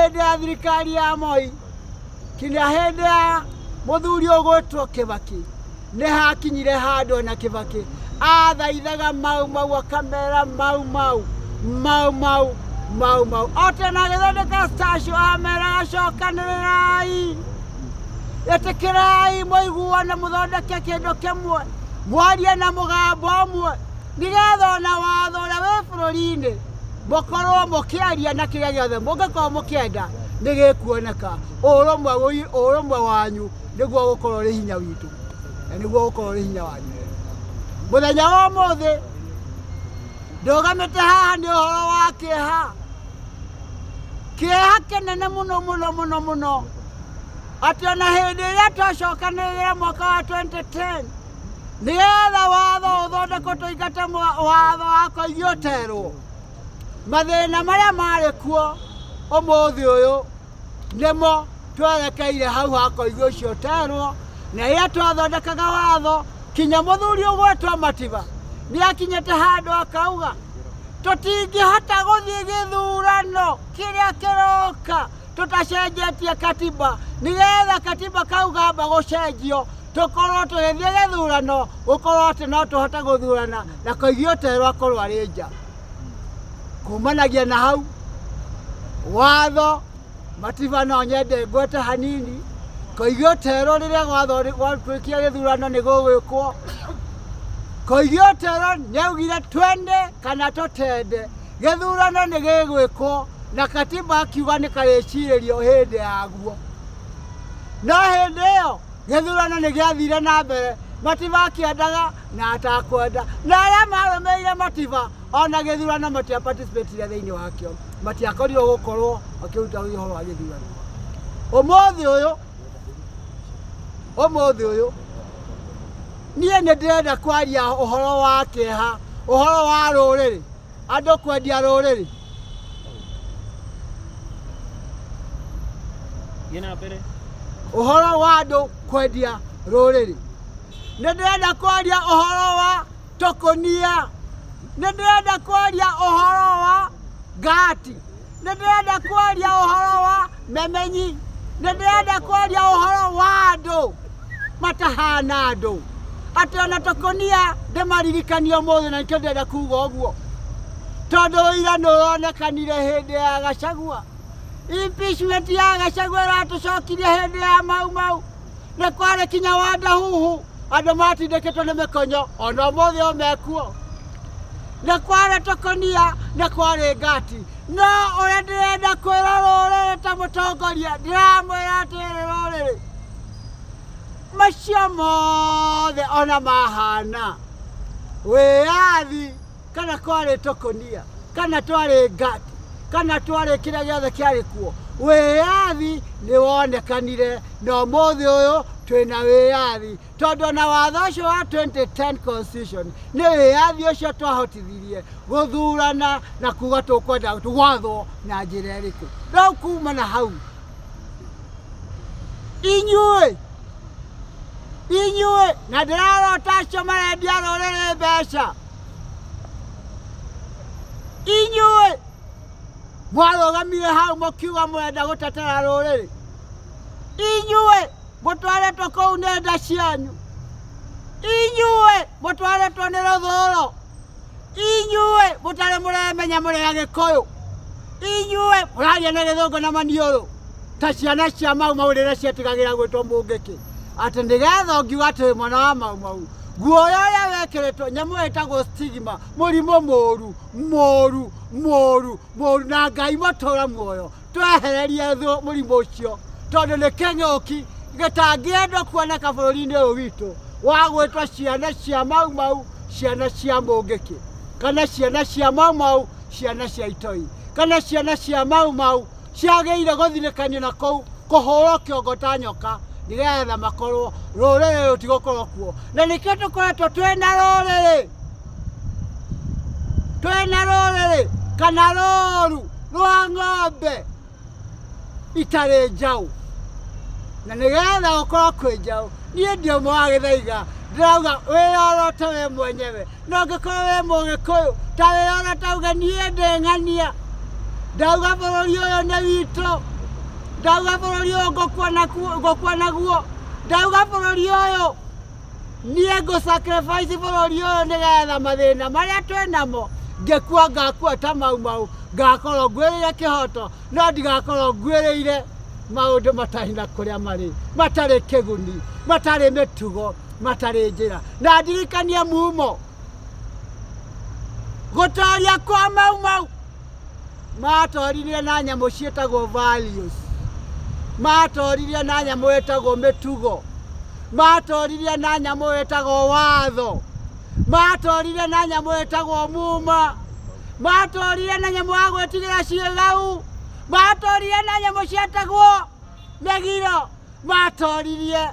Hĩndĩ ya thirikari ya Moi kinya hĩndĩ ya mũthuri ũgwĩtwo Kĩbakĩ, nĩ hakinyire handũ ona Kĩbakĩ athaithaga Mau Mau, akamera Mau Mau, Mau Mau, Mau Mau. O tene agĩthondeka statue ameraga cokanĩrĩrai, ĩtĩkĩrai mũiguane, mũthondeke kĩndũ kĩmwe, mwarie na mũgambo ũmwe, nĩgetha ona watho ũrĩa wĩ bũrũri-inĩ mũkorwo mũkĩaria na kĩrĩa gĩothe mũngĩkorwo mũkĩenda nĩ gĩkuoneka. Ũrũmwe wanyu nĩguo ũgũkorwo ũrĩ hinya witũ na nĩguo ũgũkorwo ũrĩ hinya wanyu. Mũthenya wa ũmũthĩ ndũgamĩte haha nĩ ũhoro wa kĩeha, kĩeha kĩnene mũno mũno mũno mũno, atĩ ona hĩndĩ ĩrĩa twacokanĩrĩra mwaka wa 2010 nĩgetha watho ũthondekwo tũingate watho wa koigi ũterwo, mathĩna marĩa marĩ kuo ũmũthĩ ũyũ nĩmo twerekeire hau ha koigi ũcio ũterwo. Na rĩrĩa twathondekaga watho, kinya mũthuri ũgwetwo Matiba nĩ akinyĩte handũ akauga tũtingĩhota gũthiĩ gĩthurano kĩrĩa kĩroka tũtacenjetie katiba, nĩgetha katiba kau gamba gũcenjio tũkorwo tũgĩthiĩ gĩthurano, gũkorwo atĩ no tũhote gũthurana na koigi ũterwo akorwo arĩ nja. Kumanagia na hau watho Matiba no nyende ngwete hanini koigi ũterwo rĩrĩa watho gwatuĩkia gĩthurano nĩ gũgwĩkwo. Koigi ũterwo nĩaugire twende kana tũtende gĩthurano nĩ gĩgwĩkwo, na katiba akiuga nĩ karĩcirĩrio hĩndĩ yaguo. No hĩndĩ ĩyo gĩthurano nĩ gĩathire na mbere, Matiba akĩendaga na atakwenda, na arĩa marũmĩrĩire Matiba ona gĩthurano matia participate thĩinĩ wakĩo, matiakorirwo gũkorwo makĩruta ũhoro wa gĩthurano. Ũmũthĩ ũyũ niĩ nĩ ndĩrenda kwaria ũhoro wa kĩeha, ũhoro wa rũrĩrĩ, andũ kwendia rũrĩrĩ. Thiĩ na mbere. Ũhoro wa andũ kwendia rũrĩrĩ, nĩ ndĩrenda kwaria ũhoro wa tũkũnia, nĩ ndĩrenda kwaria ũhoro wa ngati, nĩ ndĩrenda kwaria ũhoro wa memenyi, nĩ ndĩrenda kwaria ũhoro wa andũ matahana andũ, atĩ ona tũkũnia ndĩmaririkanie ũmũthĩ, na nĩkĩo ndĩrenda kuga ũguo, tondũ ũira nĩ ũronekanire hĩndĩ ya Gachagua. Impeachment ya Gachagua ĩratũcokirie hĩndĩ ya Mau Mau, nĩ kwarĩ kinya wa ndahuhu, andũ matindĩkĩtwo nĩ mĩkonyo, ona ũmũthĩ o mekuo. Nĩ kwarĩ tũkũnia, nĩ kwarĩ ngati. No ũrĩa ndĩrenda kwĩra rũrĩrĩ ta mũtongoria, ndĩramwĩra atĩrĩ, rũrĩrĩ, macio mothe ona mahana wĩyathi, kana kwarĩ tũkũnia, kana twarĩ ngati, kana twarĩ kĩrĩa gĩothe kĩarĩ kuo, wĩyathi nĩ wonekanire, na ũmũthĩ ũyũ twĩna wĩyathi, tondũ ona watho ũcio wa 2010 constitution nĩ wĩyathi ũcio twahotithirie gũthurana na kuga tũkwenda gwathwo na njĩra ĩrĩkũ. Rĩu kuma na hau, inyuĩ na ndĩrarota acio marendia rũrĩrĩ mbeca, inyuĩ mwarũgamire hau mũkiuga mũrenda gũtetera rũrĩrĩ, inyuĩ mũtwarĩtwo kũu nĩ nda cianyu, inyuĩ mũtwarĩtwo nĩ rũthũro, inyuĩ mũtarĩ mũremenya mũrĩ Agĩkũyũ, inyuĩ mũraria na gĩthũngũ na maniũrũ ta ciana cia Mau Mau rĩrĩa cietigagĩra gwĩtwo mũngĩkĩ, atĩ nĩgetha ũngiuga atĩ wĩ mwana wa Mau Mau, guoya ũrĩa wekĩrĩtwo nyamũ ĩtagwo stigma, mũrimũ mũru mũru mũru mũru, na Ngai mũtũra muoyo twehererie mũrimũ ũcio, tondũ nĩ kĩng'ũki gĩtangĩendwo kuoneka bũrũri-inĩ ũyũ witũ wa gwĩtwo ciana cia Mau Mau, ciana cia mũngĩkĩ, kana ciana cia Mau Mau, ciana cia itoi, kana ciana cia Mau Mau ciagĩrĩire gũthirĩkanio na kũu kũhũrwo kĩongo ta nyoka, nĩgetha makorwo rũrĩrĩ rũtigũkorwo kuo. Na nĩkĩo tũkoretwo twĩna rũrĩrĩ, twĩna rũrĩrĩ kana rũru rwa ng'ombe itarĩ njaũ, na nĩgetha gũkorwo kwĩ njaũ, niĩ ndi ũmwe wa Gĩthaiga, ndĩrauga wĩyorote we mwenyewe, na ũngĩkorwo wĩ Mũgĩkũyũ ta wĩyorote uge niĩ ndĩ ng'ania. Ndauga bũrũri ũyũ nĩ witũ. Ndauga bũrũri ũyũ ngũkua naguo. Ndauga bũrũri ũyũ niĩ ngũ sacrifice bũrũri ũyũ nĩgetha mathĩna marĩa twĩ namo ngĩkua ngakua ta Mau Mau, ngakorwo ngwĩrĩire kĩhoto no ndigakorwo ngwĩrĩire maũndũ matarĩ na kũrĩa marĩ, matarĩ kĩguni, matarĩ mĩtugo, matarĩ njĩra. Na ndirikanie mumo gũtoria kwa Mau Mau matoririe na nyamũ ciĩtagwo values, matoririe na nyamũ ĩtagwo mĩtugo, matoririe na nyamũ ĩtagwo watho, matoririe na nyamũ ĩtagwo muma, matoririe na nyamũ ya gwĩtigĩra ciĩgau, matoririe na nyamũ cietagwo mĩgiro, matoririe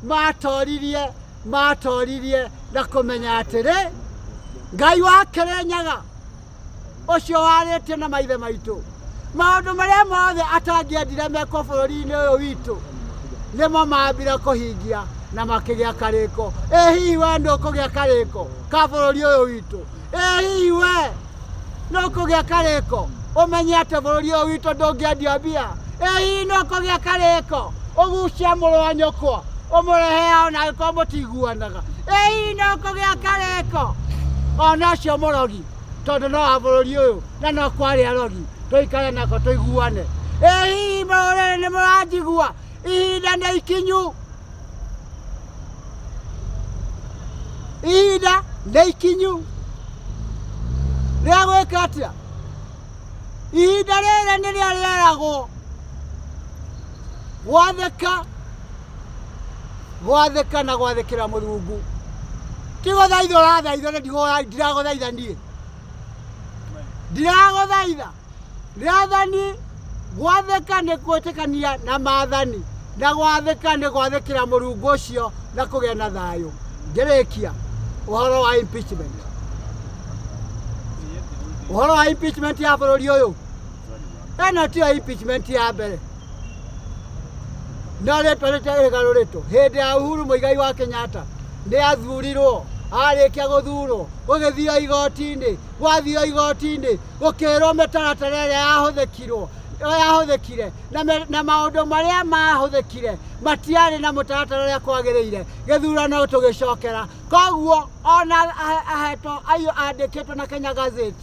matoririe matoririe na kũmenya atĩrĩ Ngai wa Kĩrĩnyaga ũcio warĩtie na maithe maitũ maũndũ marĩa mothe atangĩendire mekwo bũrũri-inĩ ũyũ witũ nĩmo mambire kũhingia na makĩgĩa karĩko. Ĩ hihi we nĩũkũgĩa karĩko ka bũrũri ũyũ witũ? Ĩ hihi we nĩũkũgĩa karĩko ũmenye atĩ bũrũri ũyũ witũ ndũngĩendio mbia? Ĩ hihi nĩũkũgĩa karĩko ũgucie mũrũ wa nyũkwa ũmũrehe ona angĩkorwo mũtiguanaga? Ĩ hihi nĩũkũgĩa karĩko ona ũcio mũrogi tondũ no wa bũrũri ũyũ na no kwarĩ arogi tũikare nako tũiguane? Ĩ hihi mũrũrĩrĩ nĩ mũranjigua? Ihinda nĩ ikinyu, ihinda nĩ ikinyu rĩa gwĩka atĩa? Ihinda rĩrĩ nĩrĩo rĩeragwo gwathĩka, gwathĩka na gwathĩkĩra Mũrungu. Ti gũthaitha ũrathaithwo, na ndiragũthaitha niĩ, ndiragũthaitha. Rĩathani gwathĩka nĩ gwĩtĩkania na maathani, na gwathĩka nĩ gwathĩkĩra Mũrungu ũcio na kũgĩa na thayũ. Ngĩrĩkia ũhoro wa impeachment, ũhoro wa impeachment ya bũrũri ũyũ, ĩno tiyo impeachment ya mbere, no rĩtwa rĩgarũrĩtwo. Hĩndĩ ya Uhuru Muigai wa Kenyatta nĩ athurirwo, arĩkia gũthurwo gũgĩthio igoti-inĩ, gwathio igoti-inĩ gũkĩrwo mĩtaratara ĩrĩa yahũthĩkirwo yahũthĩkire na maũndũ marĩa mahũthĩkire matiarĩ na mũtaratara ũrĩa kwagĩrĩire, gĩthurano tũgĩcokera. Koguo ona ahetwo aiyũ andĩkĩtwo na Kenya Gazette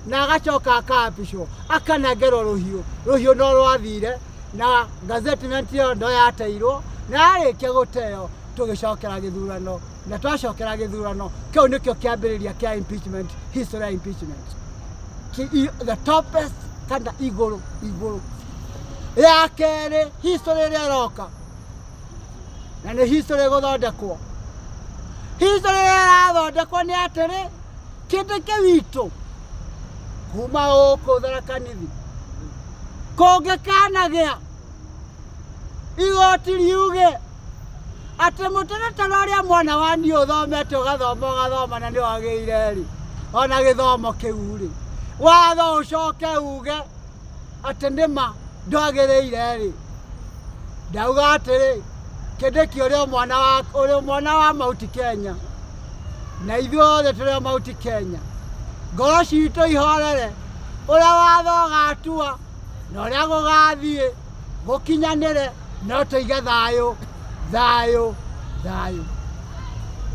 na agacoka akaapishwo akanengerwo rũhiũ, rũhiũ no rwathire na gazettement ĩyo no yateirwo, na yarĩkia gũteo tũgĩcokera gĩthurano, na twacokera gĩthurano kĩu nĩkĩo kĩambĩrĩria kĩa impeachment, history ya impeachment. The topest kana igũrũ igũrũ ya kerĩ history ĩrĩa ĩroka, na nĩ history ĩgũthondekwo. History ĩrĩa ĩrathondekwo nĩ atĩrĩ, kĩndũ kĩu witũ kuma gũkũ Tharaka Nithi kũngĩkanagĩa igoti riuge atĩ mũtaratara ũrĩa mwana wa niĩ ũthomete ũgathoma ũgathoma na nĩ wagĩrĩire rĩ, ona gĩthomo kĩu rĩ, watho ũcoke uge atĩ nĩma ndwagĩrĩire rĩ, ndauga atĩrĩ, Kindiki ũrĩ o mwana wa ũrĩ o mwana wa Mount Kenya, na ithuothe tũrĩ o Mount Kenya. Ngoro citũ ihorere ũrĩa watho ũgatua na ũrĩa gũgathiĩ gũkinyanĩre, no tũige thayũ, thayũ, thayũ.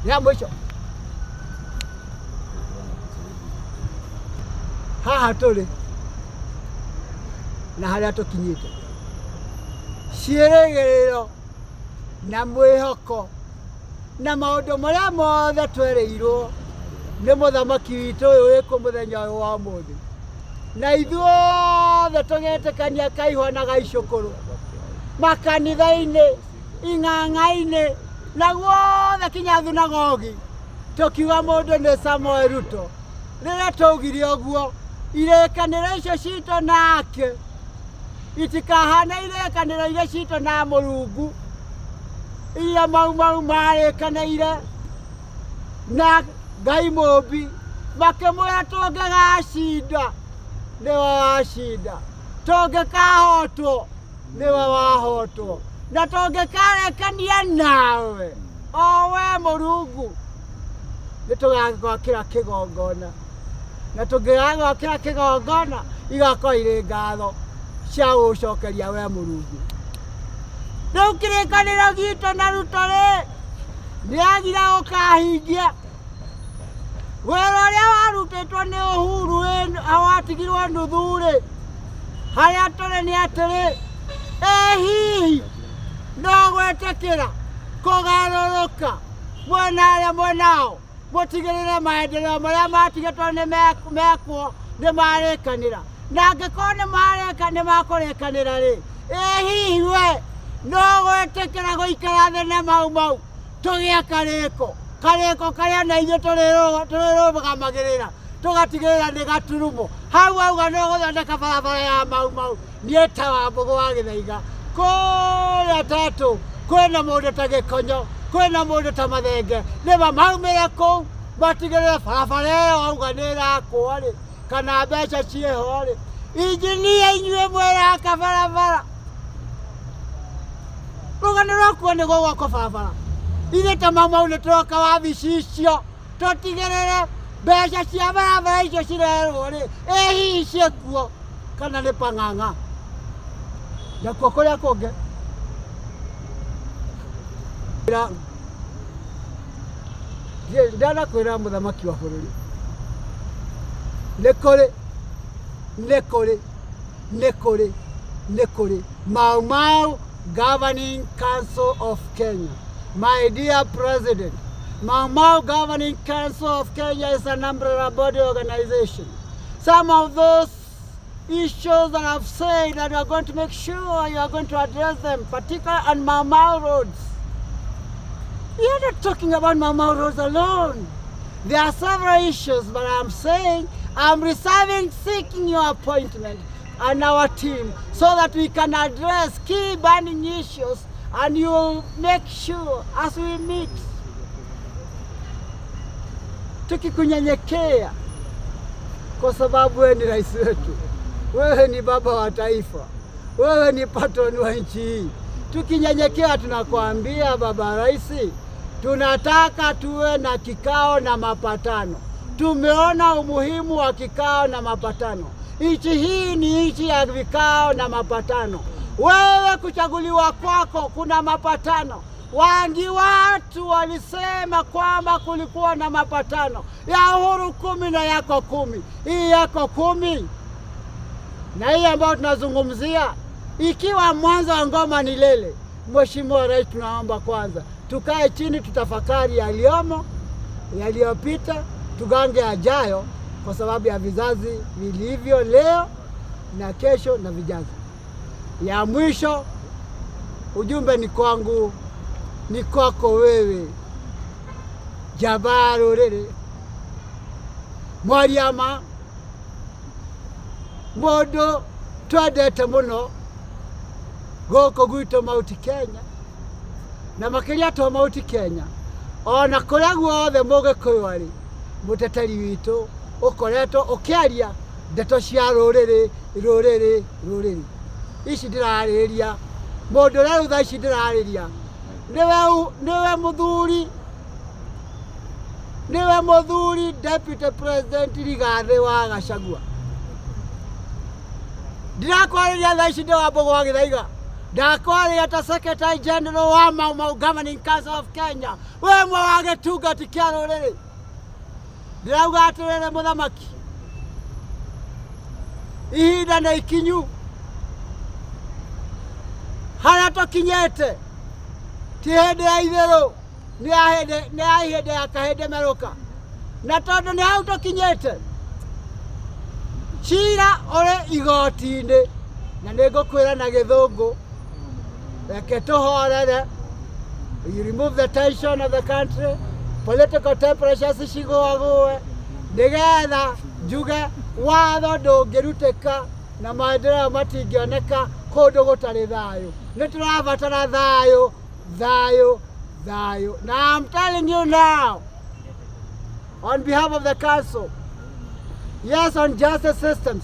Rĩa mũico haha tũrĩ na harĩa tũkinyĩte, ciĩrĩgĩrĩro na mwĩhoko na maũndũ marĩa mothe twerĩirwo nĩ mũthamaki witũ ũyũ wĩkũ mũthenya ũyũ wa ũmũthĩ, na ithuothe tũgetĩkania kaihwa na gaicũkũrũ makanitha-inĩ, ing'ang'a-inĩ na guothe kinya thunagogi, tũkiuga mũndũ nĩ Samoei Ruto. Rĩrĩa twaugire ũguo, irĩkanĩro icio citũ nake itikahana irĩkanĩro iria citũ na Mũrungu, iria Mau Mau marĩkanĩire na Ngai mũmbi, makĩmwĩra tũngĩgacinda nĩwe wacinda, tũngĩkahotwo nĩwe wahotwo, na tũngĩkarekania nawe o we Mũrungu nĩ tũgagwakĩra kĩgongona. Na tũngĩgagwakĩra kĩgongona igakorwo irĩ ngatho cia gũgũcokeria we Mũrungu. Rĩu kĩrĩkanĩro gitũ na Ruto rĩ, nĩagire gũkahingia wĩra ũrĩa warutĩtwo nĩ Uhuru watigirwo nuthu rĩ, harĩa tũrĩ nĩ atĩrĩ, ĩ hihi no gwĩtĩkĩra kũgarũrũka mwena arĩa mwenao mũtigĩrĩre maendeleo marĩa matigĩtwo nĩ mekwo nĩ marĩkanĩra, na angĩkorwo nĩ marĩka nĩ makũrĩkanĩra rĩ, ĩ hihi we no gwĩtĩkĩra gũikara thĩ na Mau Mau tũgĩe karĩko karĩko karĩa na ithuĩ tũrĩrũgamagĩrĩra tũgatigĩrĩra nĩ gaturumo hau auga no gũthondeka barabara ya Mau Mau. Niĩ ta Wambũgũ wa Gĩthaiga kũrĩa Tetũ kwĩna mũndũ ta Gĩkonyo, kwĩna mũndũ ta Mathenge, nĩma maumĩre kũu matigĩrĩre barabara ĩyo auga nĩ ĩrakwo rĩ, kana mbeca ciĩho rĩ. Injinia inyuĩ mwĩraka barabara, rũgano rwakuo nĩ gũgwakwo barabara. Ithuĩ ta Mau Mau nĩ tũroka wabici icio tũtigĩrĩre mbeca cia barabara icio cirerwo rĩ, ĩ hihi ciĩkuo kana nĩ pang'ang'a. Nakuo kũrĩa kũngĩ ndanakwĩra mũthamaki wa bũrũri, nĩ kũrĩ nĩ kũrĩ nĩ kũrĩ nĩ kũrĩ Mau Mau Governing Council of Kenya. My dear President, Mau Mau Governing Council of Kenya is an umbrella body organization. Some of those issues that I've said that we are going to make sure you are going to address them, particularly on Mau Mau roads. We are not talking about Mau Mau roads alone. There are several issues, but I'm saying I'm reserving seeking your appointment and our team so that we can address key burning issues, and you will make sure as we meet, tukikunyenyekea kwa sababu wewe ni rais wetu, wewe ni baba wa taifa, wewe ni patron wa nchi hii. Tukinyenyekea tunakuambia baba rais, tunataka tuwe na kikao na mapatano. Tumeona umuhimu wa kikao na mapatano. Nchi hii ni nchi ya vikao na mapatano. Wewe kuchaguliwa kwako kuna mapatano. Wangi watu walisema kwamba kulikuwa na mapatano ya Uhuru 10 na yako 10. Hii yako 10 na hii ambayo tunazungumzia, ikiwa mwanzo wa ngoma ni lele. Mheshimiwa Rais, tunaomba kwanza tukae chini, tutafakari yaliyomo, yaliyopita, tugange ajayo, kwa sababu ya vizazi vilivyo leo na kesho na vijazo. Ya mwisho, ujumbe ni kwangu, ni kwako wewe Jabaru rĩrĩ Mwariama, mũndũ twendete mũno gũkũ gwitũ Mount Kenya, na makĩria to Mount Kenya, ona kũrĩa guothe mũgĩkũyũ arĩ, mũteteri witũ ũkoretwo ũkĩaria ndeto cia rũrĩrĩ rũrĩrĩ rũrĩrĩ. Ici ndĩrarĩrĩria mũndũ ũrĩa rĩu thaa ici ndĩrarĩria nĩwe mũthuri, nĩwe mũthuri Deputy President Rigathĩ wa Gachagua. Ndirakwarĩria thaa ici ndĩ Wambũgũ wa Gĩthaiga, ndakwarĩria ta Secretary General wa Mau Mau Governing Council of Kenya, we mwe wa gĩtungati kĩa rũrĩrĩ. Ndĩrauga atĩrĩrĩ mũthamaki, ihinda nĩ ikinyu, harĩa tũkinyĩte ti hĩndĩ ya itherũ, nĩ ya hĩndĩ ya kahĩndĩ merũka, na tondũ nĩ hau tũkinyĩte, cira ũrĩ igoti-inĩ, na nĩ ngũkwĩra na gĩthũngũ, reke tũhorere. You remove the tension of the country, political temperatures cigũagũe, nĩgetha njuge watho ndũngĩrutĩka na maendeleo matingĩoneka kũndũ gũtarĩ thayũ. Nĩ tũrabatara thayũ, thayũ, thayũ. Now I'm telling you now, on behalf of the council, yes, on justice systems,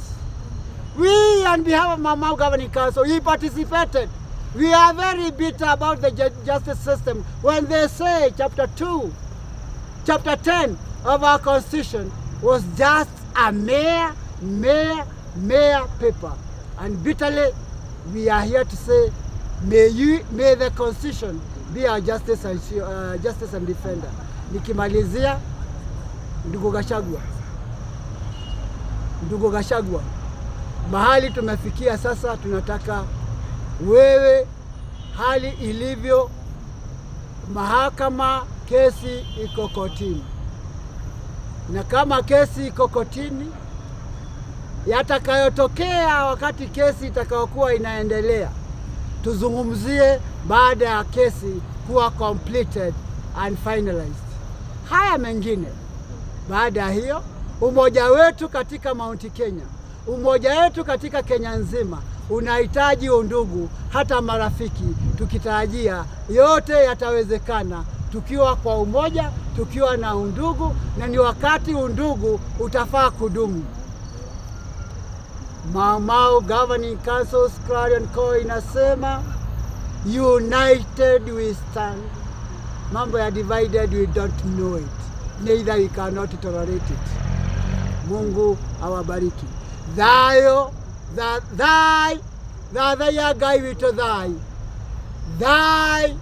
we on behalf of Mau Mau Governing Council, we participated. We are very bitter about the justice system when they say chapter 2, chapter 10 of our constitution was just a mere, mere, mere paper. And bitterly, we are here to say, may the constitution be our justice and defender. Nikimalizia, ndugu Gachagua, ndugu Gachagua, mahali tumefikia sasa, tunataka wewe, hali ilivyo, mahakama, kesi iko kotini, na kama kesi iko kotini, yatakayotokea wakati kesi itakayokuwa inaendelea tuzungumzie baada ya kesi kuwa completed and finalized. Haya mengine baada ya hiyo, umoja wetu katika Mount Kenya, umoja wetu katika Kenya nzima unahitaji undugu, hata marafiki, tukitarajia yote yatawezekana tukiwa kwa umoja, tukiwa na undugu, na ni wakati undugu utafaa kudumu. Mau Mau Governing Council's Clarion Call inasema, "United we stand." Mambo ya divided, we don't know it, neither we cannot tolerate it. Mungu awabariki. Thayo thai thathaiya Ngai witũ, thai thai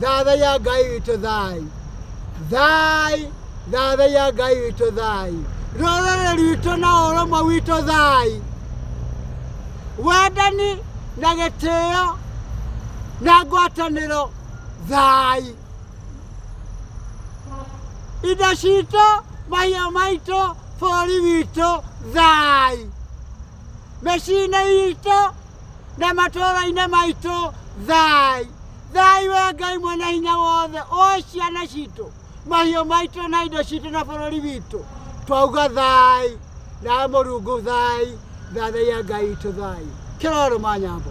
thathaiya Ngai witũ, thai thai thathaiya Ngai witũ, thai rũrĩrĩ rwitũ na ũrũmwe witũ, thai wendani na gĩtĩo na ngwatanĩro, thai indo citũ, mahiũ maitũ, bũrũri witũ, thai mĩciĩ-inĩ itũ na matũũra-inĩ maitũ, thai thai. We Ngai mwene hinya wothe, o ciana citũ, mahiũ maitũ na indo citũ na bũrũri witũ, twauga thai na Mũrungu, thai thathaiya Ngai witũ, thai kĩrorũ ma nyambo.